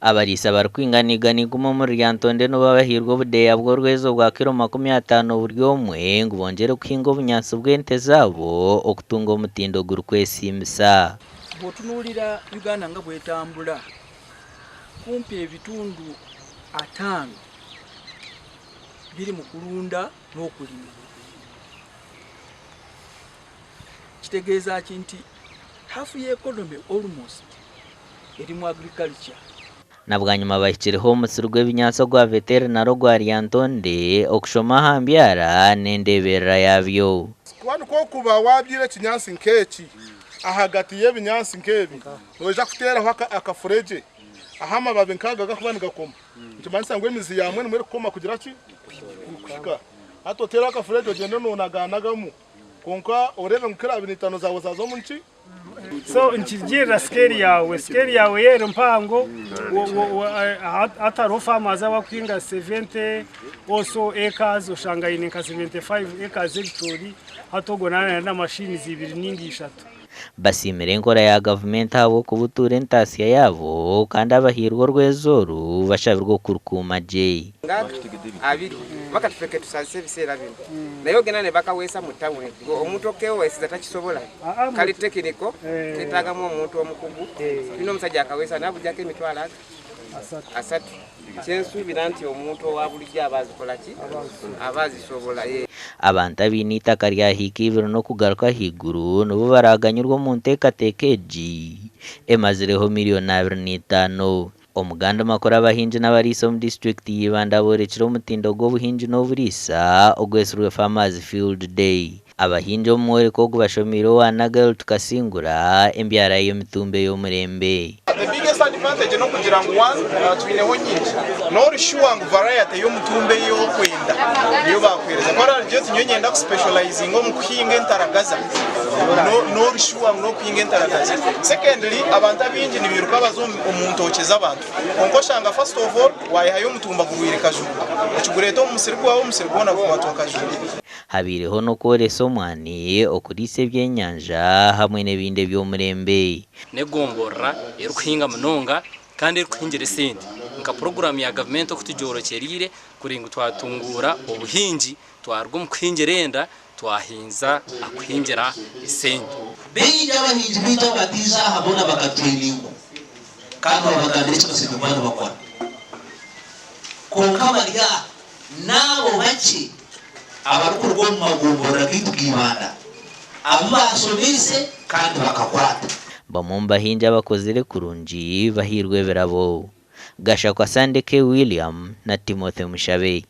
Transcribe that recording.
Abariisa barikwingana 100 omuri Lyantonde nibo bahairwe obudeeya bw'orwezo bwa kiro 50 buri omwe ngu bongyere kuhinga obunyaatsi bw'ente zaabo okutunga omutindo gurikwesiimisa. Bw'otunuulira Uganda nga bw'etambula, kumpi ebitundu ataano biri mu kulunda n'okulima. Kitegeeza ki nti half y'economy almost eri mu agriculture. Na bwanyima bahikireho omusiri gw'ebinyaatsi ogwa veterinary ogwa Lyantonde okushoma aha mbyara n'endeeberera yaabyo. Kuba nikwo okuba waabyaire ekinyaatsi nk'eki ahagati y'ebinyaatsi nk'ebi, noija kuteeraho akafuregye ahu amababi nk'aga garikuba nigakoma. Nikimanyisa ngu emizi yaamwe nimwo erikukoma kugira ki? Kuhika. Hati oteereho akafuregye ogyende noonaganagamu kwonka oreebe ngu kiro abiri na itaano zaawe zaaza omu ki? So nikirugirira scale yaawe, scale yaawe yaaba eri mpango hatariho farmers abakuhinga 70 or so acres oshanga aine nka 75 acres z'ebicoori hati ogwo naaba naayenda machines ibiri ninga ishatu. Basiimire enkora ya gavumenti ahabw'okubutuura entaasya yaabo kandi abahairwe orwezo oru bashabirwe okurukuuma gye. Ngaga abiri bakatufeke tusazise ebiseera bino naye ogenda nebakaweesa mu town gwe omuntu okewesiza takisobola kali technical ketagamu omuntu omukugu tulina omusajja akaweesa nabujako emitwalo aga asatu kyensuubira nti omuntu owabulijjo aba azikolaki aba azisobola. Abantu abaine eitaka rya hiika ibiri n'okugaruka ahaiguru nibo baraaganyirwe omu nteekateeka egi emazireho miriyoni 25. Omuganda makuru abahingi n'abariisa omu disiturikiti ya Ibanda boorekire omutindo gw'obuhingi n'oburiisa ogwetsirwe Farmers Field Day. Abahingi omu mworeko ogu bashomeire owa Nagel Tukasingura embyara y'emitumba ey'omurembe. The biggest advantage n'okugira ngu one twineho nyingi nori sure ngu variety y'omutumba ei orikwenda niyo bakuhereza. Ku orarugye oti nyowe niinyenda ku specializinga omu kuhinga entaragaza nori sure ngu n'okuhinga entaragaza. Secondly abantu abaingi nibairuka baza omu ntookye z'abantu kwonka oshanga first of all wayihayo omutumba gurwaire kajunda okigureeta omu musiri gwawe omusiri gwona gukwatwa kajunda. Habaireho n'okworesa omwani, okuriisa ebyenyanja hamwe n'ebindi eby'omurembe. N'egomborora erikuhinga munonga kandi erikuhingira esente. Nka puroguraamu ya gavumenti oku tugyorokyeriire kuri ngu twatunguura obuhingi, twaruga omu kuhingira enda twahinza aha kuhingira esente. Baingi abahingi baitu abatiize aha boona bakatureningwa kandi wabagambira eki bashemereire kuba nibakora. Kwonka bari aha N'abo bakye abarikuruga omu magomborora gaitu ga Ibanda abu baashomeise kandi bakakwata. Bamwe omu bahingi abakozire kurungi bahairwe ebirabo, Gashakwa Sandeke William na Timothy Mushabe.